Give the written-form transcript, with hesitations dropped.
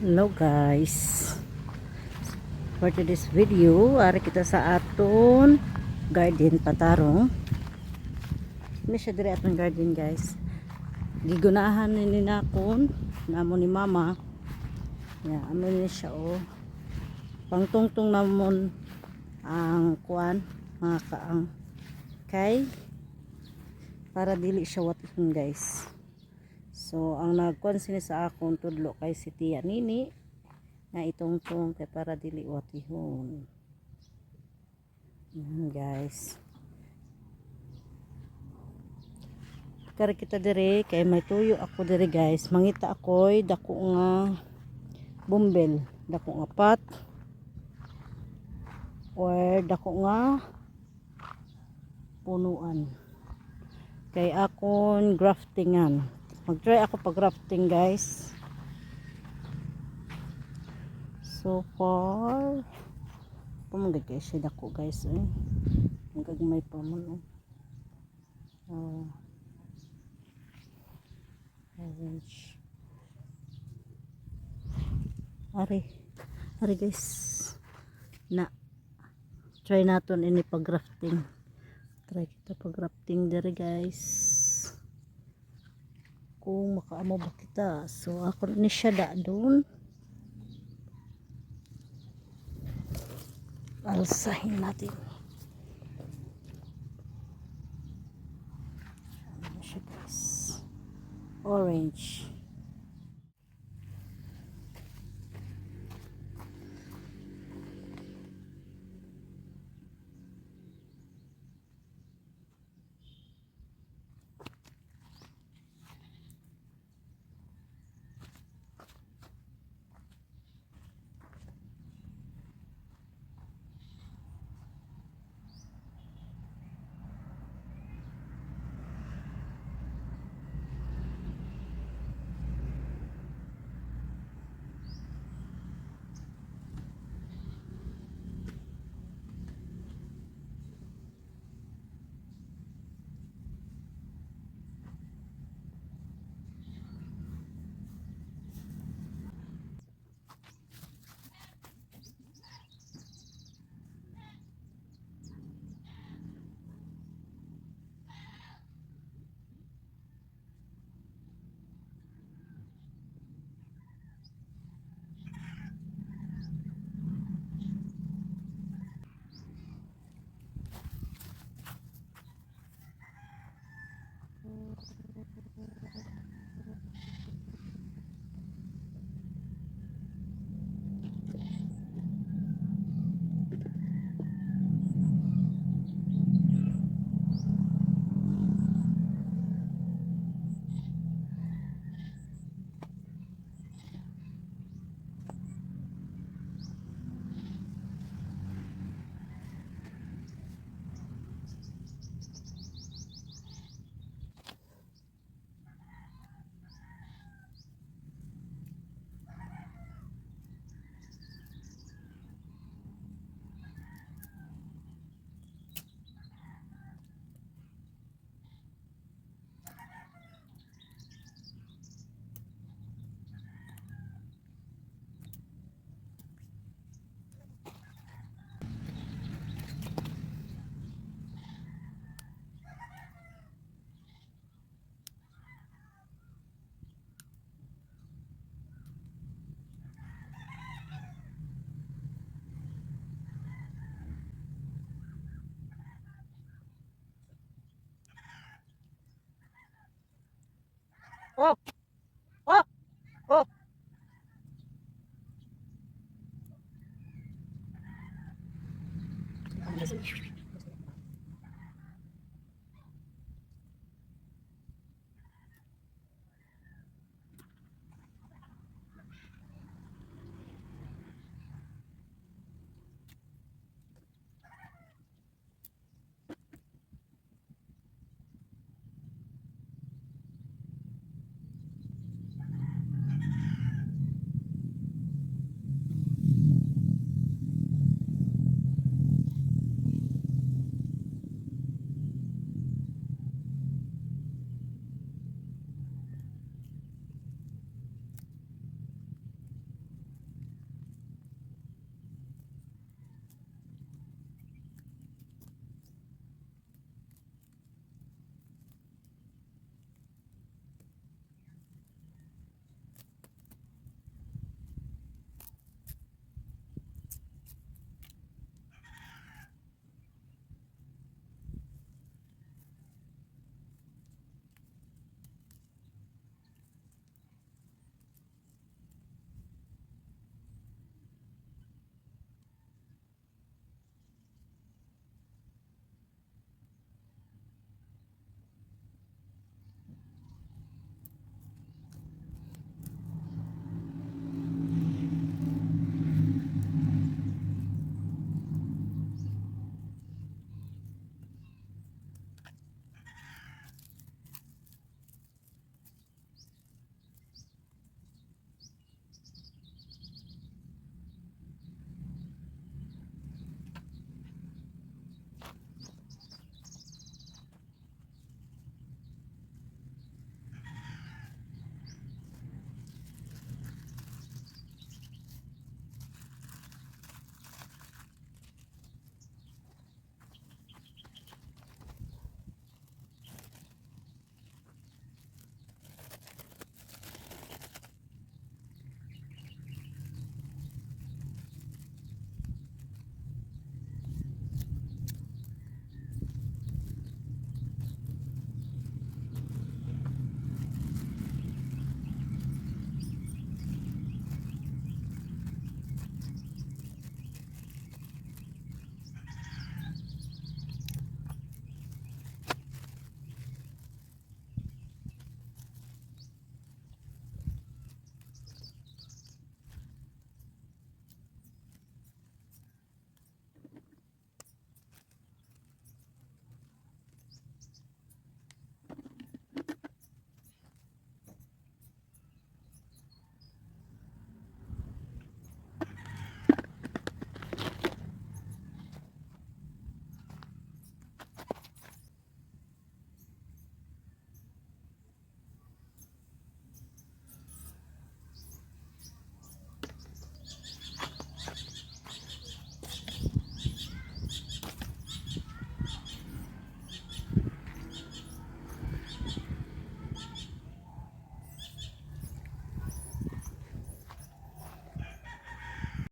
Hello guys. For today's video, ari kita sa aton garden patarong. Ini siya diri aton garden, guys. Gigunahan ni nakon namo ni mama. Ya, amo ni siya oh. Pangtungtong namon ang kuan, mga kaang, kay para dili siya watihon, guys. So ang nagkuan sini sa akong tudlo kay si Tia Nini nga itungtong kay para dili watihon. Yan, guys. Kari kita dire kay may tuyo ako dire, guys. Mangita ako'y dako nga bumbel, dako nga pot or dako nga punuan. Kay akon graftingan. Mag-try ako pag grafting, guys. So far, pumagay kay siya dako, guys, eh. Ang gagmay pa man oh. Oh. Orange. Ari. Ari, guys. Na. Try naton ini pag grafting. Try kita pag grafting diri, guys. Kung makaamo ba kita. So ako ni siya da doon. Alsahin natin. Ano siya, guys? Orange. Oh. Oh. Oh.